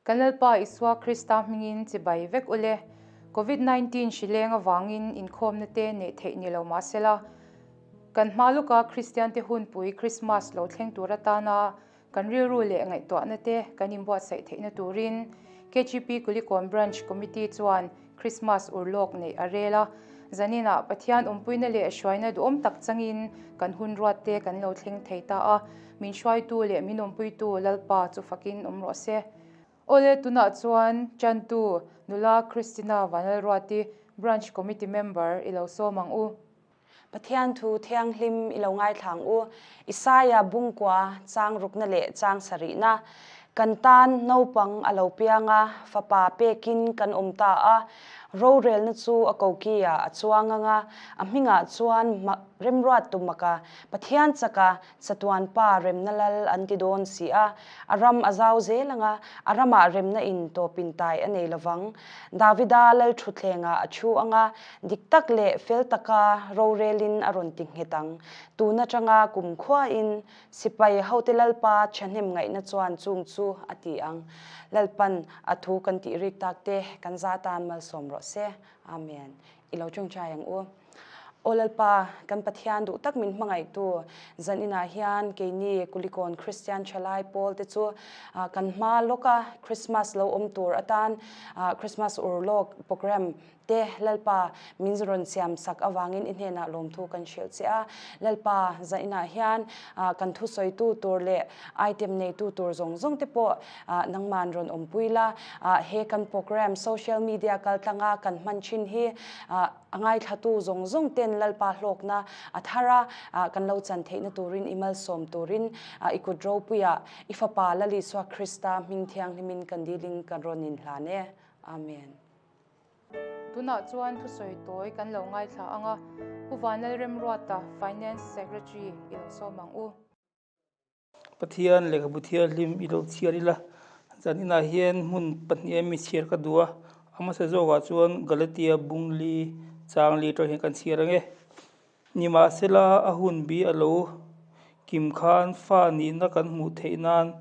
Kan Lalpa Isua Krista hmingin chibai vek ule. Covid 19 hri leng avangin inkhawmna te neih theih ni lo mah sela, kan hma luka Kristiante hunpui Krismas lo thleng tur atana Kan rilru leh ngaihtuahna te kan inbuatsaih theihna turin KGP Kulikawn Branch Committee chuan Christmas urlawk neih a rel a. Zaninah Pathian awmpuina leh hruaina duhawm tak changin kan hun ruat te kan lo thleng thei ta a, min hruaitu leh min awmpuitu Lalpa chu fakin awm rawh se. Awle tunah chuan Chantu Nula Christina Vanlalruati Branch Committee Member i lo sawm ang u. Pathian thu thianghlim i lo ngaithla ang u. Isaia bungkua chang rukna leh chang sarihna, Kan tan naupang a lo piang a, fapa pekin kan awm ta a, rorelna chu a koki-ah a chuang ang a, a hmingah chuan remruat tumaka Pathian chaka Chatuan Pa remna lal an ti dawn si a, a ram a zau zel ang a, a ramah remna in tawpin tai a nei lovang. Davida lal thutthlengah a thu ang a, dik tak leh fel taka rorelin a rawn ti nghet ang. Tun atanga kum khuain sipai hote Lalpa thahnem ngaihna chuan chung chu a ti ang. Lalpan a thu kan tih rik tak te kan za tan malsawm rawh se. Amen. I lo tawngtai ang u. Aw Lalpa, kan Pathian duh tak min hmangaihtu, zan inah hian keini Kulikawn Kristian Thalai pawl te chu kan hma lawka Krismas lo awm tur atan Krismas urlawk program te Lalpa min rawn siam sak avangin i hnenah lawmthu kan hrilh che a. Lalpa, zan inah hian kan thusawitu tur leh item neitu tur zawng zawng te pawh nangman rawn awmpui la. He kan program social media kaltlanga kan hman thin hi A ngaithlatu zawng zawng ten Lalpa hlawkna a thar a, kan lo chan theihna turin i malsawm turin i kut ropuiah i Fapa Lal Isua Krista hming thianghlimin kan dilin kan rawn inhlan e. Amen. Tunah chuan thusawi tawi kan lo ngaithla ang a, Pu Vanlalremruata, Finance Secretary i lo sawm ang u. Pathian lehkhabu thianghlim i lo chhiar ila zan inah hian hmun pahnih a mi chhiar ka duh a a hmasa zawkah chuan Galatia bungli changli atang hian kan chhiar ang e nimahsela a hun bi a lo kim khan fa nihna kan hmuh theih nan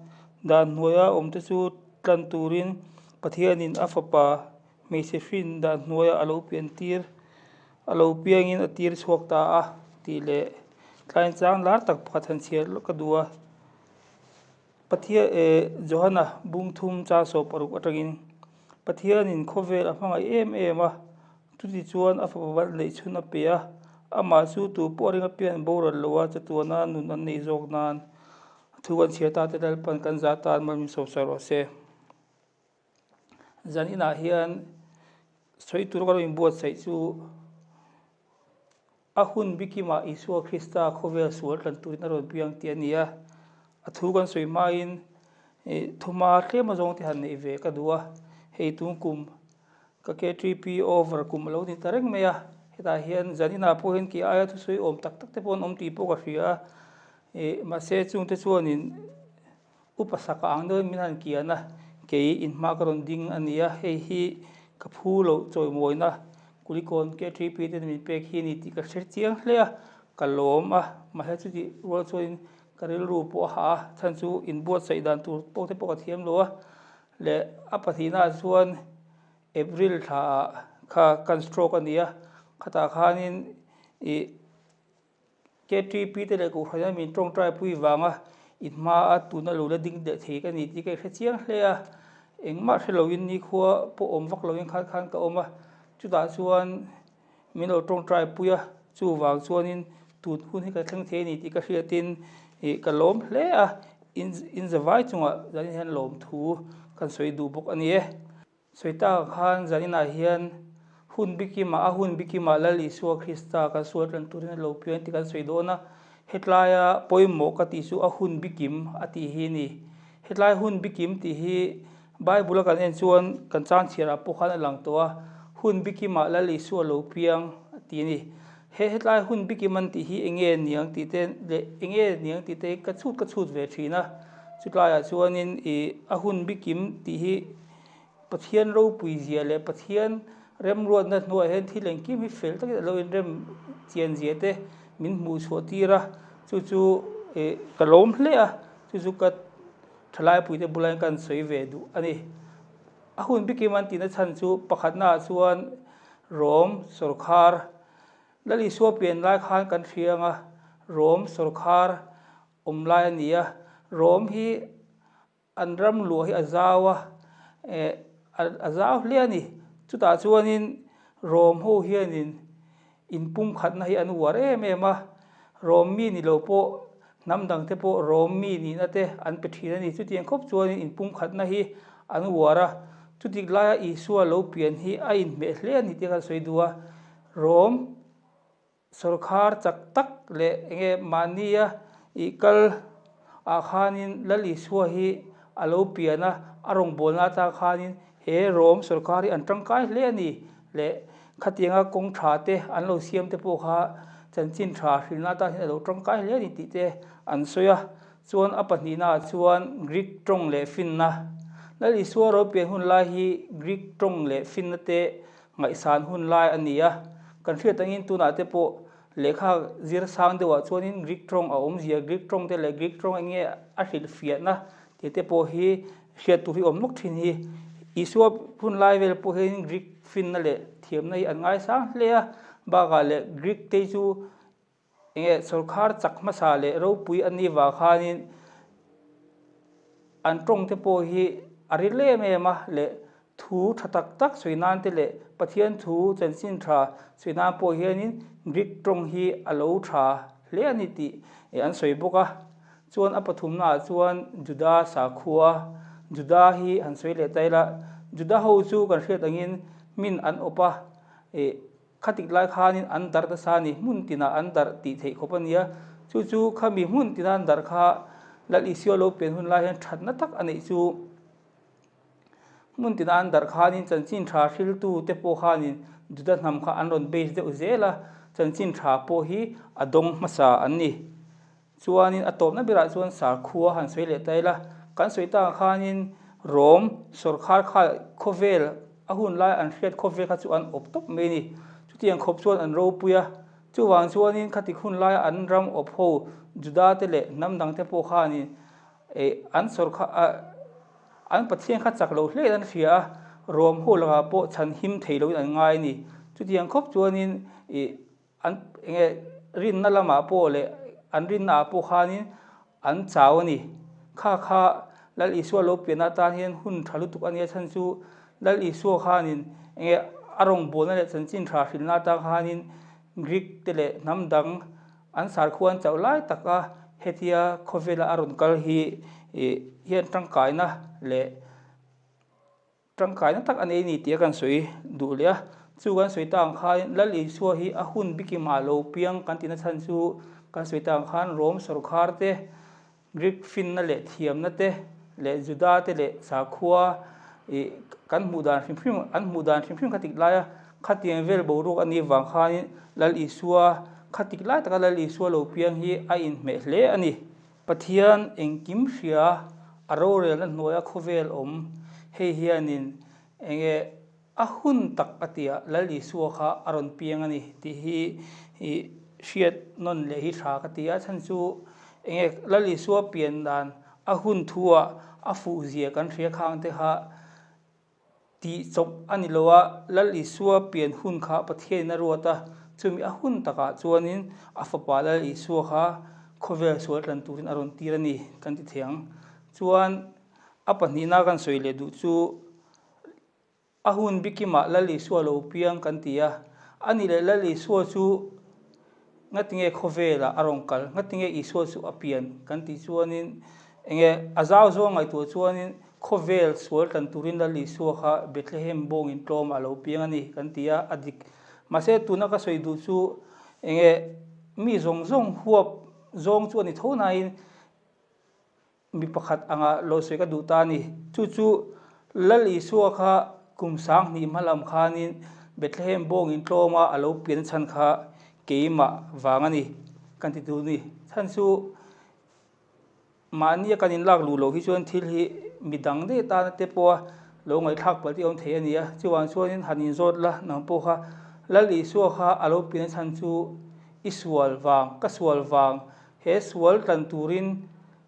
dan hnuaia awm te chu tlan turin Pathianin a fapa hmeichhe hrin dan hnuaiah a lo pian tir A lo piangin a tir chhuak ta a tih leh tlain chang lar tak pakhat han chhiar lawk ka duh a. Pathian eh Johana bung thum chang sawh paruk atangin Pathianin khawvel a hmangaih em em a, chuti chuan a fapa ban neih chhun a pe a, amah chu tu pawh ring apian boral lo a chatuana nun an neih zawk nan thu kan chhiar ta te Lalpan kan zah tan malmin sawmsa rawh se. Zan inah hian sawi tur ka lo inbuatsaih chu a hun bikimah Isua Krista khawvel sual tlan turin a rawn piang tih a ni a. A thu kan sawi hmain ih thuma tlem azawng te han neih ve ka duh a. Hei tun kum ka KTP over kum a lo ni ta reng mai a. Hetah hian zan inah pawh hian kei aia thusawi awm tak tak te pawh an awm tih pawh ka hria a. Ih mahse chungte chuanin. Upa saka ang deuhin min han kian a, kei inhma ka rawn ding a ni a, hei hi ka phu loh chawimawina Kulikawn KTP ten min pek hi a ni tih ka hre chiang hle a, ka lawm a, mahse chutih rual chuanin ka rilru pawh a hah a, chhan chu inbuatsaih dan tur pawh te pawh ka thiam lo a, leh a pahnihnaah chuan April thlaah kha kan stroke a ni a, khatah khanin ih. KTP te leh Kohhran hian min tawngtai pui vanga in hma a tuna lo la ding leh thei ka ni tih ka inhre chiang hle a, engmah hre loin nikhua pawh awm vak loin khan khan ka awm a, chutah chuan min lo tawngtai pui a, chuvang chuanin tun hun hi ka thleng thei a ni tih ka hriatin ih ka lawm hle a, in in zavai chungah zanin hian lawmthu kan sawi duh bawk a ni e. Sawi tak khan zaninah hian hun bikimah a hun bikimah Lal Isua Krista kan sual tlan turin a lo piang tih kan sawi dawn a, hetlaia pawimawh ka tih chu a hun bikim a tih hi a ni. Hetlai hun bikim tih hi Bible a kan en chuan kan chang chhiarah pawh khan a lang tawh a, hun bikimah Lal Isua lo piang a ti a ni. He hetlai hun bikim an tih hi enge niang tih te leh enge niang tih te ka chhut ka chhut ve thin a, chutlaiah chuanin ih a hun bikim tih hi Pathian ropui zia leh Pathian remruatna hnuaiah hian thil engkim hi fel takin a lo inrem chian zia te min hmuh chhuah tir a, chu chu ih ka lawm hle a, chu chu ka thalaipuite bulah hian ka han sawi ve duh a ni. A hun bikim an tihna chhan chu pakhatnaah chuan Rom sawrkhar Lal Isua pian lai khan kan hria anga Rom sawrkhar awm lai a ni a. Rom hi an ram luah hi a zau a, eh a zau hle a ni. Chutah chuanin Rom ho hianin inpumkhatna hi an uar em em a, Rom mi ni lo pawh hnam dangte pawh Rom mi nihna te an pe thin a ni. Chutiang khawp chuanin inpumkhatna hi an uar a, chutik laia Isua lo pian hi a inhmeh hle a ni tih kha an sawi duh a. Rom Sawrkhar chak tak leh enge mahnia ih kal ah khanin Lal Isua hi a lo pian a, a rawngbawlna atang khanin he Rom sawrkhar hi an tangkai hle a ni leh khatianga kawng tha te an lo siam te pawh kha chanchin tha hrilna atan hian a lo tangkai hle a ni tih te an sawi a. Chuan a pahnihna ah chuan Greek tawng leh finna. Lal Isua ro pian hun lai hi Greek tawng leh finna te Ngaihsan hun lai a ni a, kan hriat angin tunah te pawh lehkha zir sang deuhah chuanin Greek tawng a awmzia, Greek tawng te leh Greek tawng eng nge a hrilhfiahna tih te pawh hi hriat tur hi awm nawk thin hi. Isua hun lai vel pawh hianin Greek finna leh thiamna hi an ngaisang hle a, bakah leh Greek te chu Enge sawrkhar chak hmasa leh ropui a nih vang khanin an tawng te pawh hi a ril em em a leh thu tha tak tak sawi nan te leh Pathian thu chanchin tha sawi nan pawh hianin Greek tawng hi a lo tha hle a ni tih an sawi bawk a. Chuan a pathumnaah chuan Juda sakhua, Juda hi han sawi leh ta ila, Juda ho chu kan hriat angin hmin an awp a, Khatik lai khanin an darh nasa a ni, hmun tinah an darh tih theih khawp a nia. Chu chu khami hmun tina an darh kha Lal Isua lo pian hun lai hian thatna tak a neih chu. Hmun tina an darh khanin chanchin tha hriltu te pawh khanin Juda hnam kha an rawn base deuh zel a, chanchin tha pawh hi a dawng hmasa an ni. Chuanin a tawpna berah chuan sarkhua han sawi leh ta ila, kan sawi takah khanin Rom sawrkhar kha khawvel a hun lai an hriat khawvel kha chu an awp tawp mai a ni. Chutiang khawp chuan an ropui a, chuvang chuanin khatik hun laia an ram awp ho Juda te leh hnam dang te pawh khanin eh an sawrkhar ah an Pathian kha chak lo hlein an hria a, Rom ho lakah pawh chhan him thei loin an ngai a ni. Chutiang khawp chuanin ih An enge rinna lamah pawh leh an rinna ah pawh khanin an chau a ni. Kha kha Lal Isua lo pianna atan hian hun tha lutuk a nia chhan chu Lal Isua khanin enge a rawngbawlna leh chanchin tha hrilhna atan khanin Greek te leh hnam dang an sarkhua an chauh lai taka hetia khawvela a rawn kal hi hian tangkaina leh Tangkaina tak a nei ni tih a kan sawi duh leh a, chu kan sawi ta ang khan Lal Isua hi a hun bikimah lo piang kan tihna chhan chu kan sawi ta ang khan Rom sawrkhar te, Greek finna leh thiamna te leh Juda te leh sakhua ih kan hmuh dan hrim hrim an hmuh dan hrim hrim kha tik laia khatiang vel boruak a nih vang khanin Lal Isua khatik lai taka Lal Isua lo piang hi a inhmeh hle a ni. Pathian engkim hria a rorelna hnuaia khawvel awm hei hianin enge a hun tak a tia Lal Isua kha a rawn piang a ni tih hi hriat nawn leh hi tha ka ti a, chhan chu enge Lal Isua pian dan a hun thuah a fuh zia kan hria khang te kha Tih chawp a ni lo a, Lal Isua pian hun kha Pathianin a ruat a, chumi a hun takah chuanin a fapa Lal Isua kha khawvel sual tlan turin a rawn tir a ni kan ti thei ang. Chuan a pahnihna kan sawi leh duh chu a hun bikimah Lal Isua lo piang kan ti a, a ni leh Lal Isua chu Ngatinge khawvelah a rawn kal? Ngatinge Isua chu a pian? Kan tih chuanin enge a zau zawng ngaihtuah chuanin khawvel sual tlan turin Lal Isua kha Bethlehem bawngin tlawm a lo piang a ni kan ti a, a dik. Mahse tuna ka sawi duh chu enge mi zawng zawng huap zawng chu a ni tho nain Mi pakhat anga lo sawi ka duh ta a ni. Chu chu Lal Isua kha kum 2000 hma lam khanin Bethlehem bawngin tlawma a lo pian chhan kha keimah vang a ni kan ti duh ni. Chhan chu mahnia kan inlak luh loh hi chuan thil hi mi dang daih tana te pawha lo ngaihthlak palh te awm thei a ni a. Chuvang chuanin han inzawt la nang pawh kha Lal Isua kha a lo pian chhan chu i sual vang, ka sual vang He sual tlan turin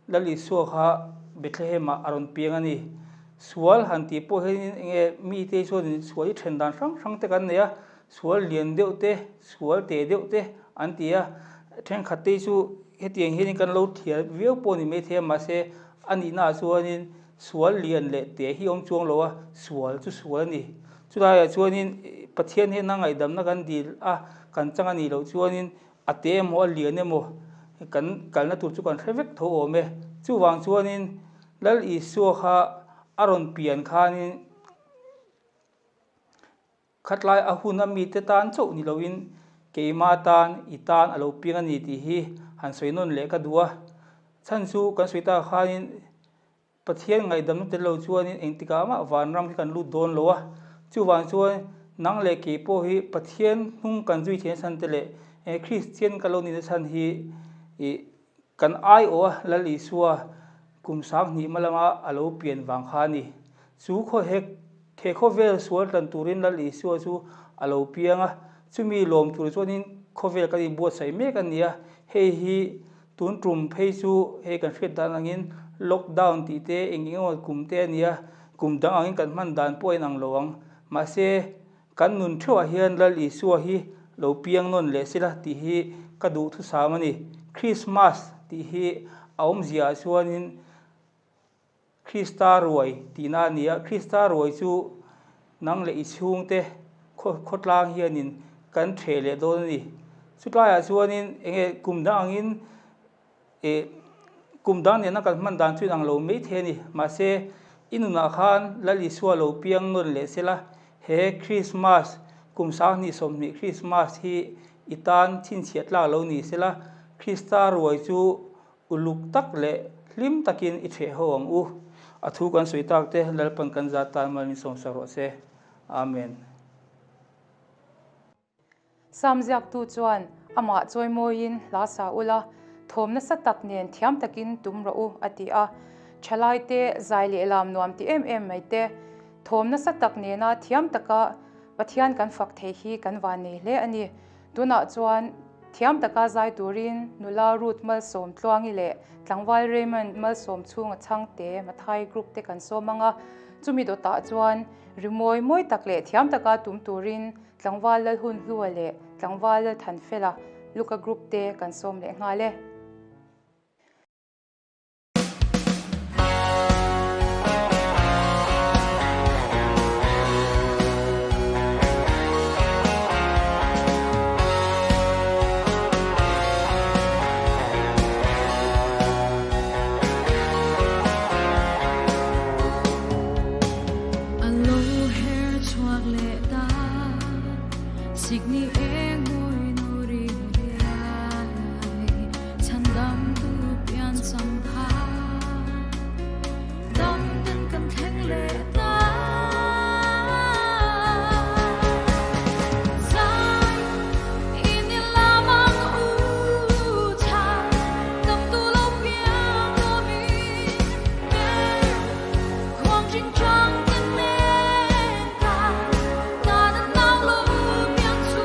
Lal Isua kha Bethlehem-ah a rawn piang a ni. Sual han tih pawh hianin eng nge mite chuanin sual hi then dan hrang hrang te kan nei a, sual lian deuh te, sual teh deuh te an ti a. Thenkhat te chu hetiang hianin kan lo thial viau pawh ni maithei a, mahse a nihnaah chuanin sual lian leh teh hi awm chuang lo a, sual chu sual a ni. Chulaiah chuanin Pathian hian a ngaihdamna kan dil a, kan chang a nih loh chuanin a te emaw a lian emaw kan kalna tur chu kan hre vek tho awm e. Chuvang chuanin Lal Isua kha a rawn pian khanin khatlai a hun a mite tan chauh ni loin keima tan i tan a lo piang a ni tih hi han sawi nawn leh ka duh a. Chhan chu kan sawi tak khanin Pathian ngaihdamna tel lo chuanin engtikah mah vanram hi kan lut dawn lo a, chuvang chuan nang leh kei pawh hi Pathian hnung kan zui theihna chhan te leh Kristian kan lo nihna chhan hi kan aiawh a, Lal Isua kum 2000 hma lama a lo pian vang kha a ni. Chu khaw he he khawvel sual tlan turin Lal Isua chu a lo piang a, chumi lawm tur chuanin khawvel kan inbuatsaih mek a ni a, hei hi Tun tum phei chu hei kan hriat dan angin lockdown tih te eng eng emaw kum te a nia, kum dang angin kan hman dan pawh a inang lo ang. Mahse, kan nun theuhah hian Lal Isua hi lo piang nawn leh sela tih hi ka duhthusam a ni. Christmas tih hi a awmziaah chuanin Krista ruai tihna a ni a, Krista ruai chu nang leh i chhungte khawtlang hianin kan ṭheh leh dawn a ni. Chutlaiah chuanin eng nge kum dang angin ih kum dang nena kan hman dan chu inang lo mai thei a ni. Mahse, i nunah khan Lal Isua lo piang nawn leh sela, he Krismas kum 2020 Krismas hi i tan chhinchhiah tlak lo ni sela, Krista ruai chu Uluk tak leh hlim takin i ṭheh ho ang u. A thu kan sawi tak te Lalpan kan zat tan mal min sawmsak rawh se. Amen. Sam ziaktu chuan amah chawimawiin hla sa ula, thawm nasa tak nen thiam takin tum rawh u, a ti a. Ṭhalaite zai leh lam nuam ti em em mai te, thawm nasa tak nena thiam taka Pathian kan fak thei hi kan van nei hle a ni. Tunah chuan thiam taka zai turin nula Ruth Malsawm Tluangi leh tlangval Raymond Malsawm chhunga chhangte Mathai Group te kan sawm ang a, chumi dawtah chuan rimawi mawi tak leh thiam taka tum turin tlangval Lalhunhlua leh tlangval Lalthanfela Luka Group te kan sawm leh nghal e. A lo her chhuak leh ta, sikni eng mawi nu ri riai. Chhandamtu pian chang kha dam ten kan thleng leh ta. Zai in i lam ang u chhan damtu lo piang lovin ber khuang ching chang ten len ta ta dan nau lo piang chu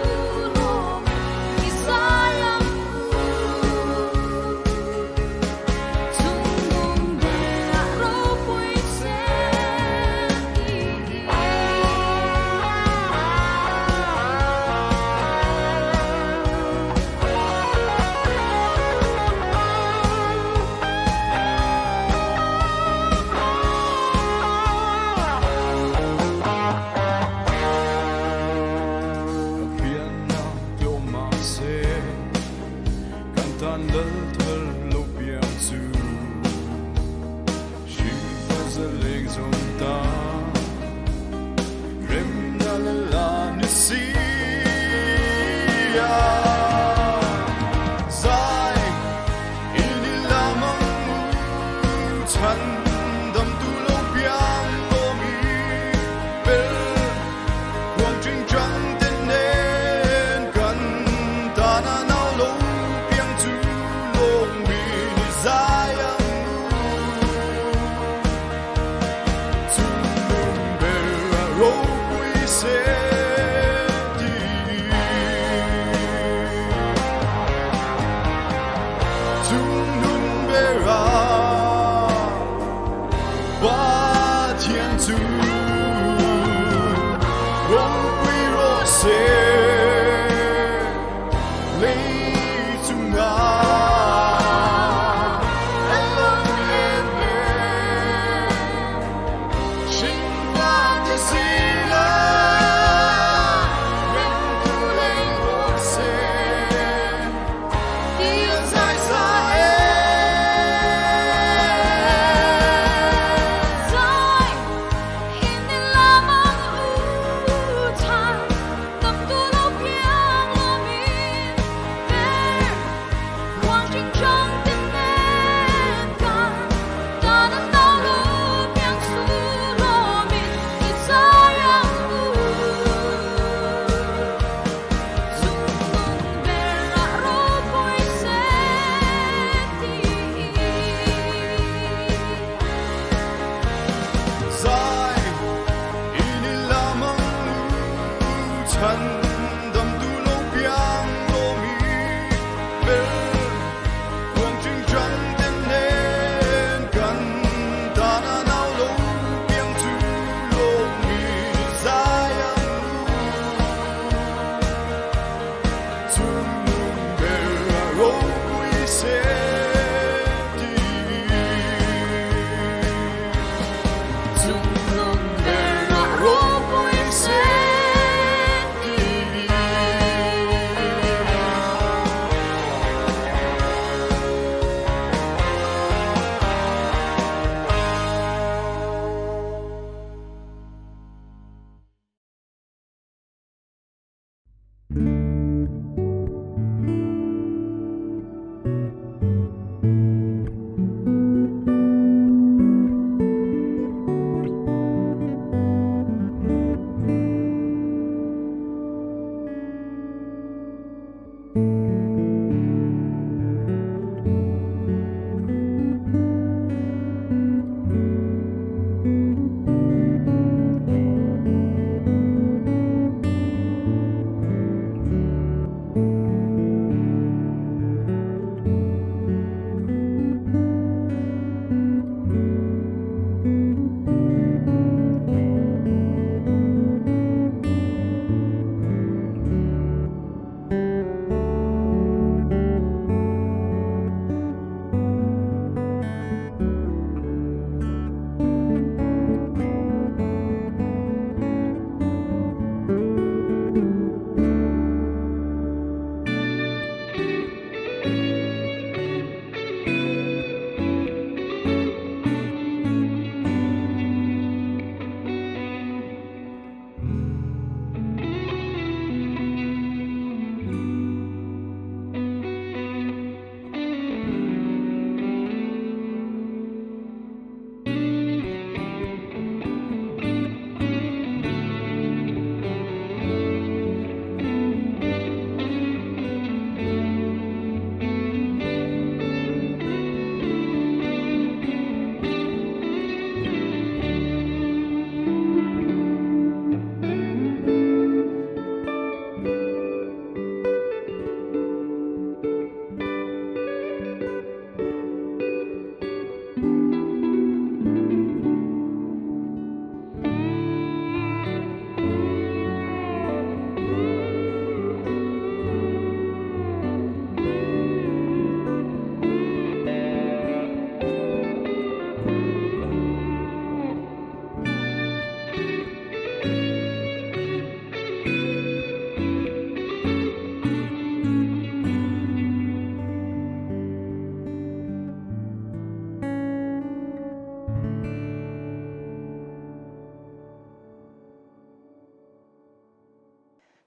lawm i sai ang Kan tan lal thar lo piang chu Hrifa zaleng zawng ta Remna la la ni si a Zai in i lam ang u Chhan dam tu lo piang lawmi Bel Khuang ṭingṭang te nen kan tan a nau lo piang chu lawmmi ni zai ang u. Chungnung ber a ropui se ti. Chungnung ber a Pathian.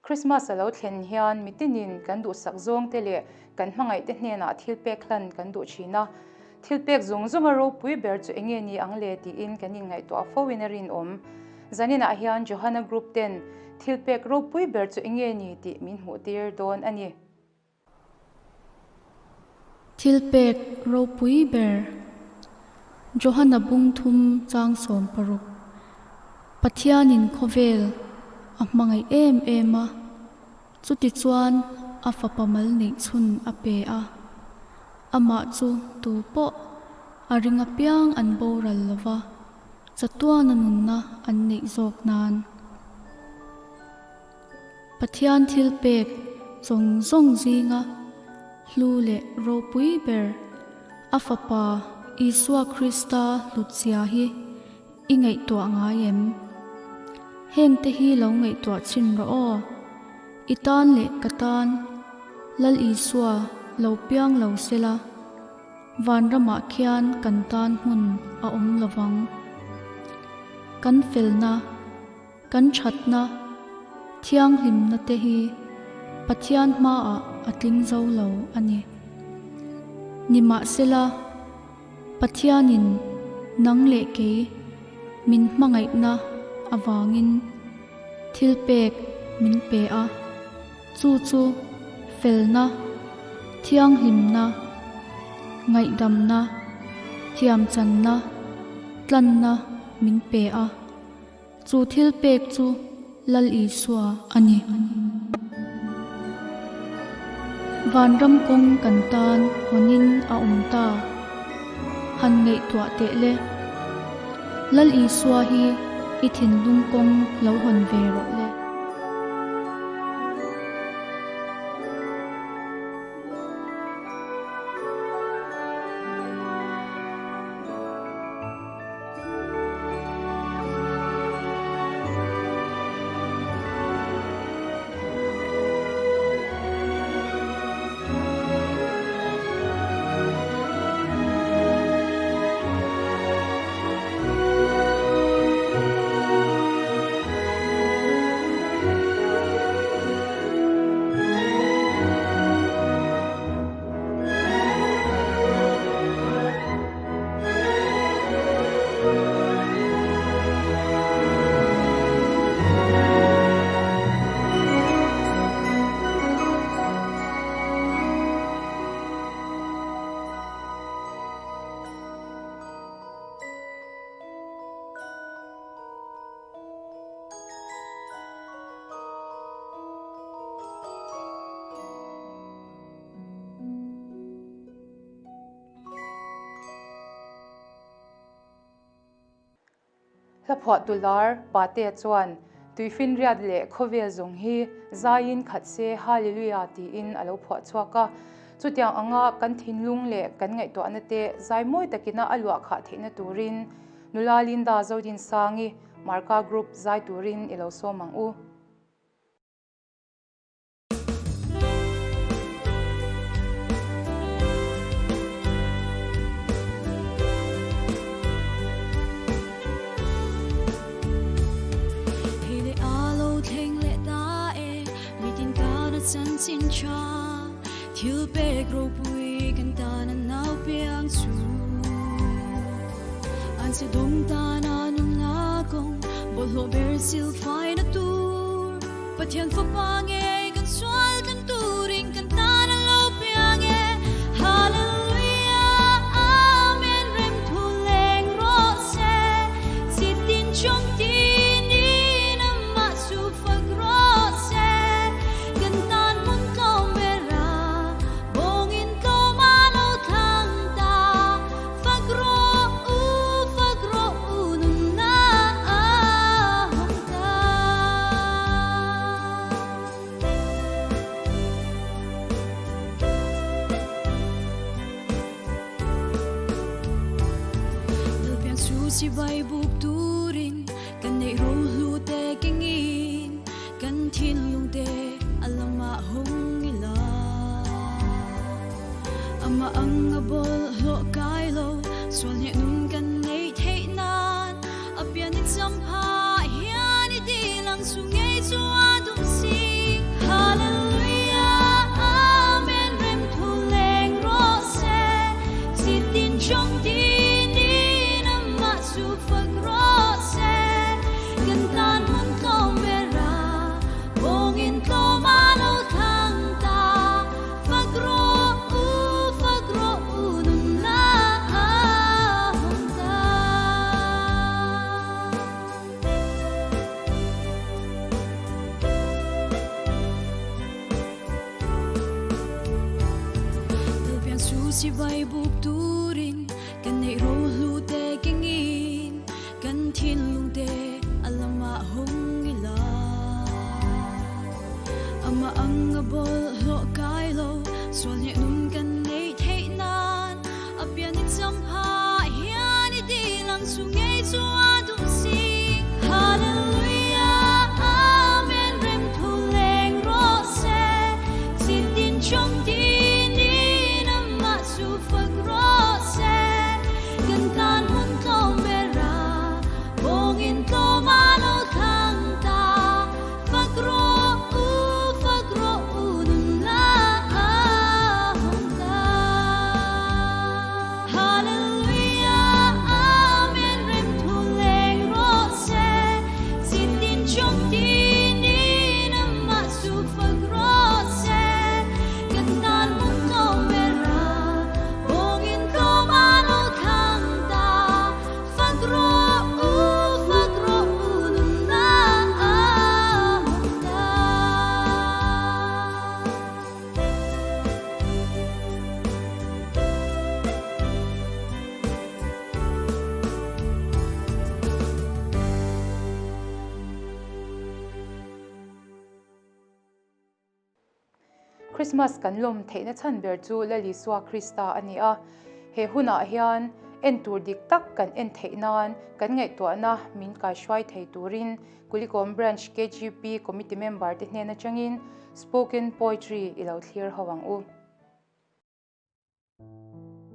Christmas a lo thlen hian mitinin kan duhsak zawngte leh kan hmangaihte hnenah thilpek hlan kan duh thin a. Thilpek zawng zawnga ropui ber chu enge ni ang le tiin kan inngaihtuah fo in a rinawm. Zaninah hian Johana Group ten thilpek ropui ber chu enge ni tih min hmuhtir dawn a ni. Thilpek ropui ber Johana bung thum chang 60 Pathianin khawvel a hmangaih em em a, chutichuan a fapa mal neih chhun a pe a, amah chu tu pawh a ring apiang an boral lova, chatuana nunna an neih zawk nan. Pathian thilpek zawng zawng zinga hlu leh ropui ber a Fapa Isua Krista hlutzia hi i ngaihtuah ngai em? Hengte hi lo ngaihtuah chhin rawh aw. I tan leh ka tan Lal Isua lo piang lo sela, vanramah khian kan tan hmun a awm lovang. Kan felna. Kan thatna, thianghlimna te hi Pathian hmaah a tling zo lo a ni. Nimahsela, Pathianin nang leh kei min hmangaihna avangin thilpek min pe a, chu chu felna, thianghlimna, ngaihdamna, thiamchanna, tlanna min pe a. Chu thil pek chu Lal Isua a ni. Vanram kawng kan tan hawnin a awm ta. Han ngaihtuah teh le. Lal Isua hi i thinlung kawng lo hawn ve rawh le. Hla phuahtu lar Patea chuan Tuifinriat leh khawvel zawng hi zaiin khat se Hallelujah tiin a lo phuah chhuak a. Chutiang anga kan thinlung leh kan ngaihtuahna te zai mawi takina a luah khah theihna turin Nula Linda Zodinsangi Marka Group zai turin i lo sawm ang u. Thil pek ropui kan tan an nau piang chu An che dawng tan a nunna kawng bawlhhlawh ber sil fai na tur Pathian fapa ngei kan sual kan turin kan tan a lo piang e Hallelujah Amen rem thu leng rawh se Chitin chawng tin in amah chu fak rawh se Kan tan hmun tlawm ber a bawngin tlawm a lo thlang ta Fak rawh u, fak rawh u nunna a hawng ta. Lalpiang chu chibai buk turin kan neih rohlu te kengin kan thinlung te a lamah hawng ila. Amah ang a bawlhhlawh kai lo, sual hneh nun kan neih theih nan a pian i champha hian i dil ang chu ngei chu a dum si. Chibai buk turin kan neih rohlu te kengin kan thinlung te a lamah hawng ila. Amah ang a bawlhhlawh kai lo sual hneh nun kan neih theih nan a pian i champha hian i dil ang chu ngei chu a duh si. Hallelujah Amen Remthu leng rawh se chitin chawng tinin amah chu fak rawh se kan tan hun tlawm ber a bawngin tlawm a lo thlang ta fak rawh u fak rawh u nunna a hawng ta. Hallelujah Amen Remthu leng rawh se chitin chawng tinin amah chu fak rawh se kan tan hun tlawm ber a bawngin tlawm a lo thlang ta fak rawh u fak rawh u nunna a hawng ta. Christmas kan lawm theihna chhan ber chu Lal Isua Krista a ni a. He hunah hian en tur dik tak kan en theih nan kan ngaihtuahna min kaihruai thei turin Kulikawm Branch KGP Committee member te hnen atangin Spoken Poetry i lo thlir ho ang u.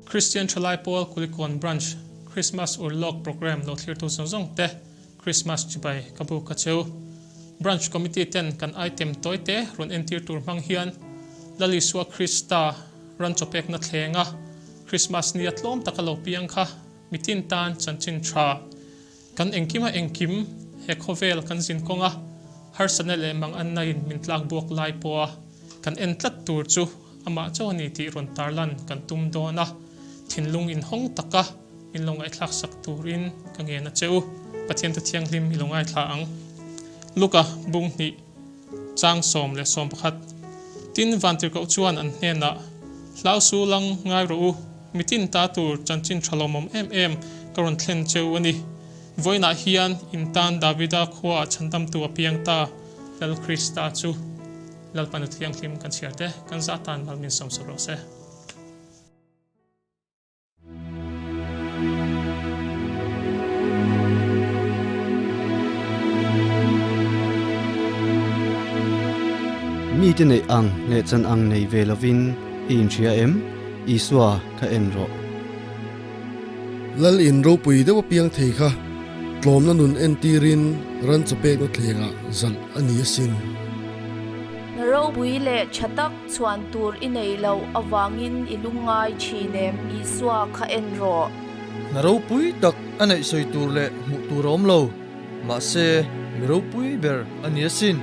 Christian Thalai Pawl Kulikawn Branch Christmas Urlawk Programme lo thlirtu zawng zawng te Christmas chibai ka bu ka cheu. Branch Committee ten kan item tawi te rawn entir tur hmang hian Lal Isua Krista ran chawpekna thlenga Christmas nia tlawm taka lo piang kha mitin tan chanchin tha Kan engkima engkim he khawvel kan zin kawnga harsatna leh manganna in min tlak buak lai pawha kan en tlat tur chu amah chauh a ni tih rawn tarlan kan tum dawn a, thinlung inhawng taka min lo ngaihthlak sak turin ka ngen a che u. Pathian thu thianghlim i lo ngaithla ang. Luka bung hnih chang 11. Tin, Vantirhkoh chuan an hnenah, Hlau su lang ngai rawh u, mitin ta tur chanchin tha lawmawm em em ka rawn thlen cheu a ni. Vawiinah hian in tan Davida khuaah chhandamtu a piang ta, Lal Krista chu. Lalpa nu thianghlim kan chhiar te, kan zah tan mal min sawmsak rawh se. Mite neih ang leh chan ang nei ve lovin i inhria em? Isua kha en rawh. Lal in ropui deuh apiang thei kha tlawmna nun entirin ran chawpekna thlengah zalh a ni asin. Na ropui leh tha tak Chhuan tur i nei loh avangin i lungngai thin em? Isua kha en rawh. Hna ropui tak a neih sawi tur leh hmuh tur a awm lo, mahse mi ropui ber a ni asin.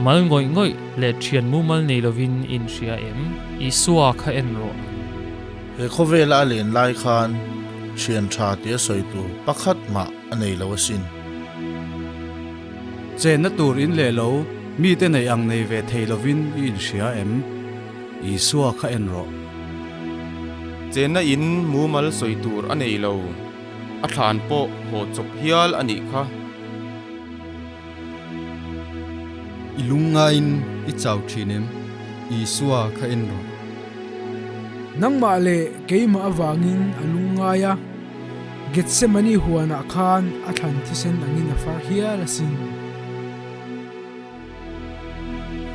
Mal ngawih ngawih leh thian mumal nei lovin i inhria em? Isua kha en rawh. He khawvela a len lai khan thian tha tia sawi tur pakhat mah a nei lo asin. Chenna tur in leh lo, mite nei ang nei ve thei lovin i inhria em? Isua kha en rawh. Chenna in mumal sawi tur a nei lo, a thlan pawh haw chawp hial a nih kha. I lungngaiin i chau thin em? Isua kha en rawh. Nangmah leh keimah avangin a lungngai a. Gethsemane huanah khan a thlan thisen angin a far hial asin.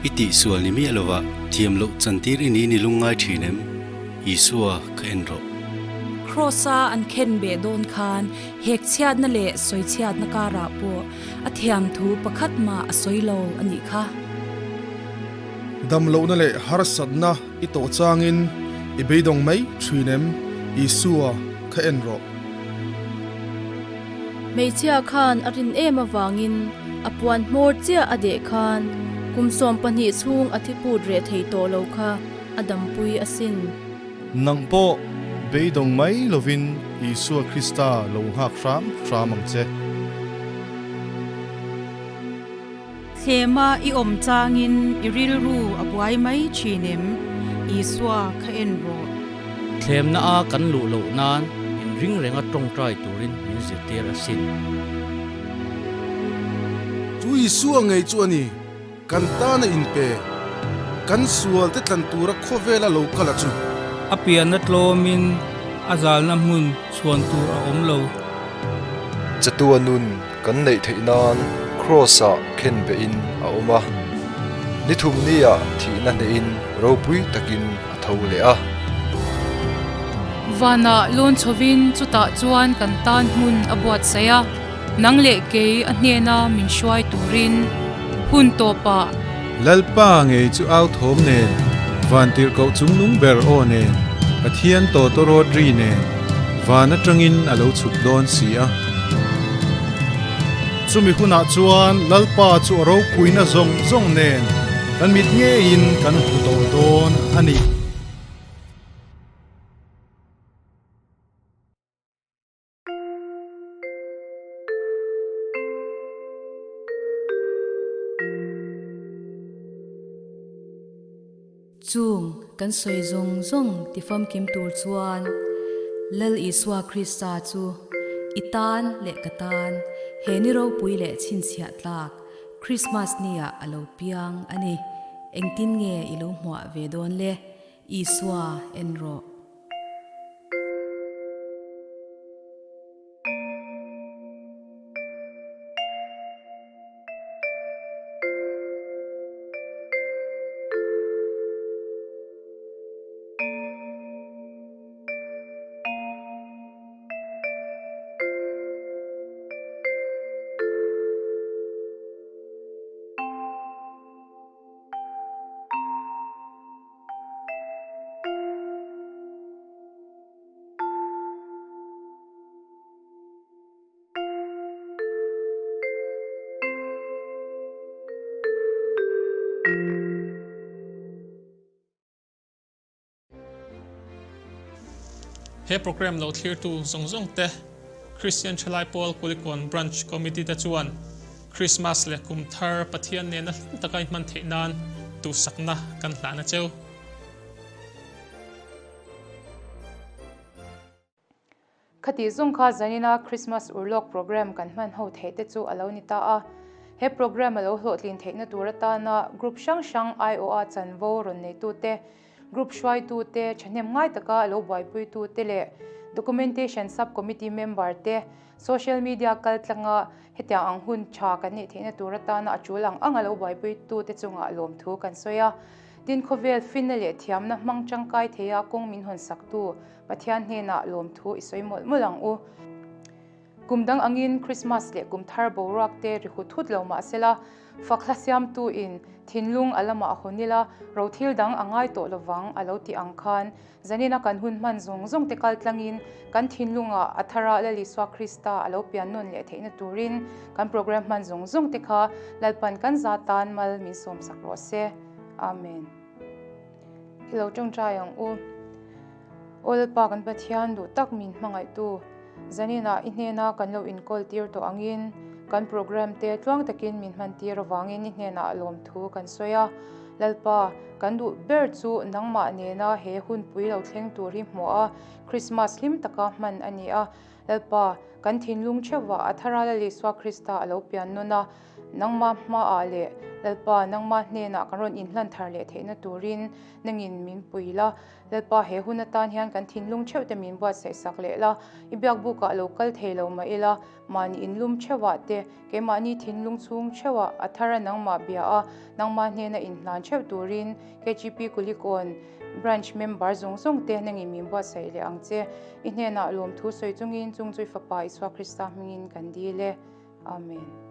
I tihsual ni miah lova thiam loh chantir i ni ni lungngai thin em? Isua kha en rawh. Kraws-a an khen beh dawn khan hek chhiatna leh sawi chhiatna karah pawh a thiam thu pakhat mah a sawi lo a nih kha. Dam lohna leh harsatna I tawh changin i beidawng mai thin em? Isua kha en rawh. Hmeichhia khan a rin em avangin a puan hmawr chiah a deh khan kum 12 chhung a thiput reh thei tawh lo kha a dampui asin. Nang pawh beidawng mai lovin Isua Krista lo nghak hram hram ang che. Thlema i awm changin i rilru a buai mai thin em? Isua kha en rawh. Thlemna a kan luh loh nan inring renga tawngtai turin min zirtir asin. Chu Isua ngei chu a ni, kan tana inpe, kan sual te tlan tura khawvela lo kal a chu. A pianna tlawmin a zalna hmun chhuan tur a awm lo. Chatua nun kan neih theih nan Kraws-ah khen behin a awm a, ni thumnia thihna hnehin ropui takin a tho leh a. Vanah lawn chhovin chutah chuan kan tan hmun a buatsaih a, nang leh kei a hnena min hruai turin hun tawpah. Lalpa ngei chu au thawm nen, Vantirhkoh chungnung ber aw nen, Pathian tawtawrawt ri nen, van atangin a lo chhuk dawn si a. Chumi hunah chuan Lalpa chu a ropuina zawng zawng nen kan mit ngeiin kan hmu tawh dawn a ni. Chung kan sawi zawng zawng ti famkim tur chuan Lal Isua Krista chu i tan leh ka tan he ni ropui leh chhinchhiah tlak Krismas nia a lo piang a ni. Engtin nge i lo hmuah ve dawn le? Isua en rawh. He program lo thlirtu zawng zawng te Kristian Thalai Pawl Kulikawn Branch Committee te chuan Krismas leh kum thar Pathian nena hlim taka i hman theih nan duhsakna kan hlahna cheu. Khatih zawng kha zanina Christmas urlawk program kan hman ho theih te chu a lo ni ta a. He program a lo hlawhtlin theihna tur atana group hrang hrang aiawha chanvo rawn neitute, group hruaitute, thahnem ngai taka lo buaipuitute leh Documentation Sub-Committee member te, social media kaltlanga hetiang ang hun tha kan neih theihna tur atana a tul ang anga lo buaipuitute chungah lawmthu kan sawi a. Tin, khawvel finna leh thiamna hmang tangkai theia kawng min hawnsaktu Pathian hnenah lawmthu i sawi mawlh mawlh ang u. Kum dang angin Krismas leh kum thar boruak te ri hut hut lo mah sela, fakhla siamtu in thinlung a lamah a hawn ila, rothil dang a ngai tawh lovang a lo ti ang khan, zanina kan hun hman zawng zawng te kal tlangin kan thinlungah a thara Lal Isua Krista a lo pian nawn leh theihna turin kan program hman zawng zawng te kha Lalpan kan za tan mal min sawmsak rawh se. Amen. I lo tawngtai ang u. Aw Lalpa kan Pathian duh tak min hmangaihtu, zaninah i hnena kan lo inkawl tir tawh angin kan program te tluang takin min hman tir avangin i hnenah lawmthu kan sawi a. Lalpa, kan duh ber chu nangmah nena he hunpui lo thleng tur hi hmuh a, Krismas hlim taka hman a ni a. Lalpa, kan thinlung theuhvah a thara Lal Isua Krista a lo pian nawn a, Nangmah hmaah leh Lalpa, nangmah hnenah kan rawn inhlan thar leh theihna turin nangin min pui la. Lalpa, he hun atan hian kan thinlung theuh te min buatsaih sak leh la. I biakbukah lo kal thei lo mah ila, mahni inlum theuhah te, keimahni thinlung chhung theuhah a thara nangmah bia a, nangmah hnena inhlan theuh turin KGP Kulikawn Branch member zawng zawng te nangin min buatsaih leh ang che. I hnenah lawmthu sawi chungin chung chu i Fapa Isua Krista hmingin kan dil e. Amen.